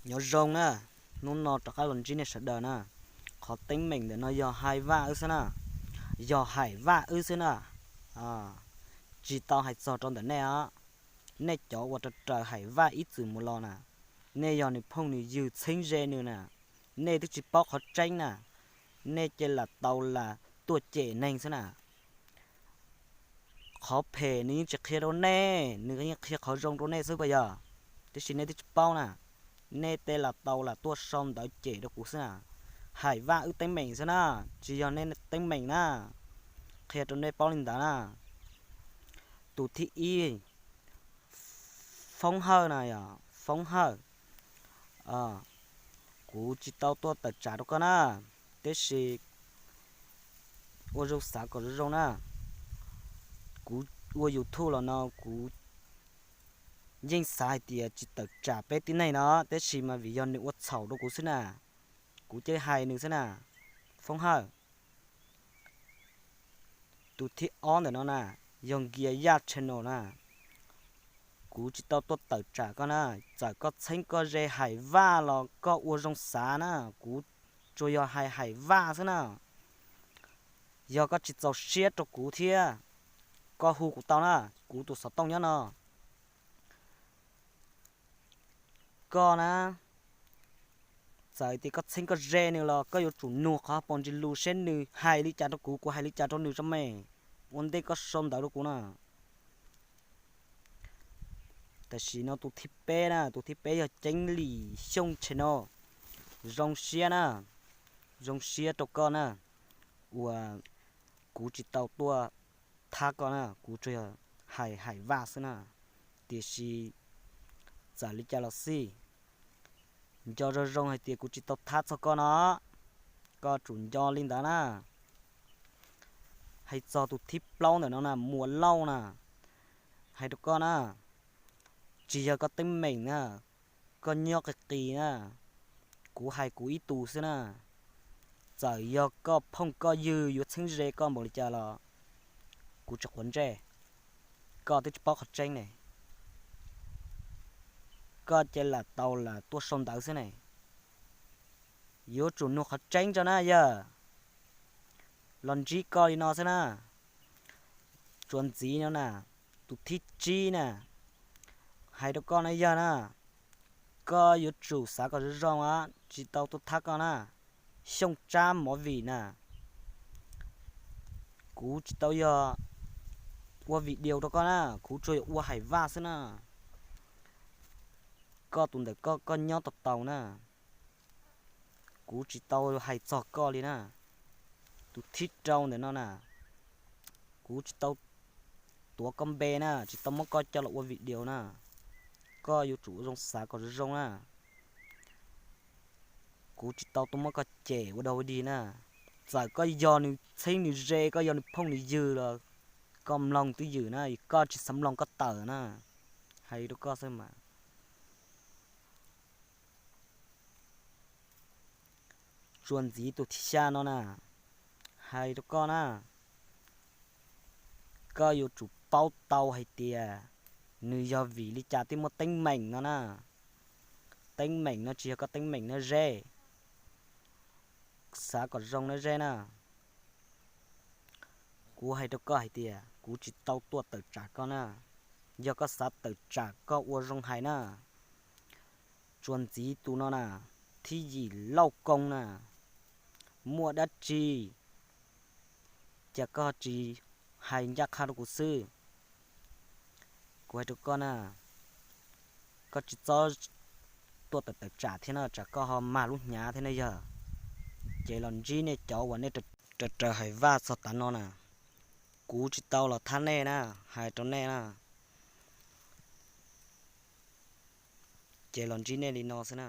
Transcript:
Nyob zoo na, hnub no rov qab los ntsib nej sawv daws na. Qhov teeb meem ntawm no yog Hais Vaj wb xwb na, yog Hais Vaj wb xwb na. Tsis tau hais txog rau ntawm nej os. Nej cov uas raws raws Hais Vaj ib txwm mus los na, nej yog nws phooj nws ywg txheeb ze nws na, nej twb tsis paub qhov tseeb na, nej cia lam tau lam tuaj cem neeg xwb na. Qhov phem nws yeej tsis qhia rau nej, nws yeej qhia qhov zoo rau nej xwb puas yog? Tiam sis nej twb tsis paub na, nej tej lam tau lam tuaj sau ntawv cem rau kuv xwb na. Hais Vaj wb teeb meem xwb na, tsis yog nej teeb meem na, qhia rau nej paub li ntawd na. Tus thib ib, Foob Hawj na, yog Foob Hawj, kuv tsis tau tuaj tawm tsam rau koj na, tiam sis ua zoo xav kom zoo zoo na. Kuv ua YouTube los no kuv yeej xav hais tias tsis tawm tsam peb tib neeg no, tiam sis mas vim yog nws ua txhaum rau kuv xwb na, kuv cia li hais nws xwb na. Foob Hawj, tus thib ob ntawm no na, yog Nkias Yaj Channel na. Kuv tsis tau tuaj tawm tsam koj na, txawm koj txheeb koj ze Hais Vaj los koj ua zoo xav na, kuv tsuas yog hais Hais Vaj xwb na. Yog koj tsis txaus siab rau kuv thiab, koj hu kuv tau na, kuv tus xov tooj nyob no. Koj na, txawm tias koj txheeb koj ze nws los koj yuav tsum nug qhov paus ntsis lus seb nws hais li cas rau kuv, kuv hais li cas rau nws tso me. Ua ntej koj sau ntawv rau kuv na. Tam sim no tus thib peb na, tus thib peb yog Ceeb Lim Xyooj Channel. Zoo siab na, zoo siab rau koj na, uas kuv tsis tau tuaj thab koj na, kuv tsuas yog hais Hais Vaj xwb na. Tiam sis txawm li cas los xij, nco zoo zoo hais tias kuv tsis tau thab txog koj no, koj tsum nco li ntawd na. Hais txog tus thib plaub ntawm no na, Muas Lauj na, hais rau koj na, tsis yog koj teeb meem na, koj nyob qis qis na, kuv hais kuv ib tus xwb na. Txawm yog koj phooj koj ywg yuav txheeb ze koj npaum li cas los kuv tsis quav ntsej, koj twb tsis paub qhov tseeb ne. Koj cia lam tau lam tuaj sau ntawv xwb ne. Yuav tsum nug qhov tseeb tso na yawg. Los ntsib koj li no xwb na. Tsuas ntxiv no na, tus thib tsib na, hais rau koj na yawg na, koj yuav tsum xav kom zoo zoo os, tsis tau tuaj thab koj na. Xyooj Tsab Movie na, kuv tsis tau yog ua video rau koj na, kuv tsuas yog ua Hais Vaj xwb na. Koj tus ntawm koj, koj nyob tau tau na. Kuv tsis tau hais txog koj li na. Tus thib rau ntawm no na, kuv tsis tau tuav koj npe na, tsis tau muab koj coj los ua video na. Koj yuav tsum ua zoo xav kom zoo zoo na. Kuv tsis tau tuaj muab koj cem ua dog ua dig na. Txawm koj yog nws txheeb nws ze, koj yog nws phooj nws ywg los koj mloog twj ywm na, koj tsis xav mloog koj tawm na. Hais rau koj xwb mas. Tsuas ntxiv tus thib xya no na, hais rau koj na, koj yuav tsum paub tau hais tias nws yog vim li cas thiaj muaj teeb meem no na. Teeb meem no tsis yog koj teeb meem no Zeb. Xav kom zoo na Zeb na. Kuv hais rau koj hais tias kuv tsis tau tuaj tawm tsam koj na. Yog koj xav tawm tsam koj ua zoo hais na. Tsuas ntxiv tus no na, thib yim Lauj Koo na, muaj dab tsi cas koj tsis hais ncaj qha rau kuv xwb? Kuv hais rau koj na, koj tsis txhob tuaj tawm tawm tsam thiab no, tsam koj ho mag lub hnyav thiab na yog. Ces los ntsib nej cov uas nej raws raws Hais Vaj txog tav no na, kuv tsis tau los thab nej na, hais rau nej na. Ces los ntsib nej li no xwb na.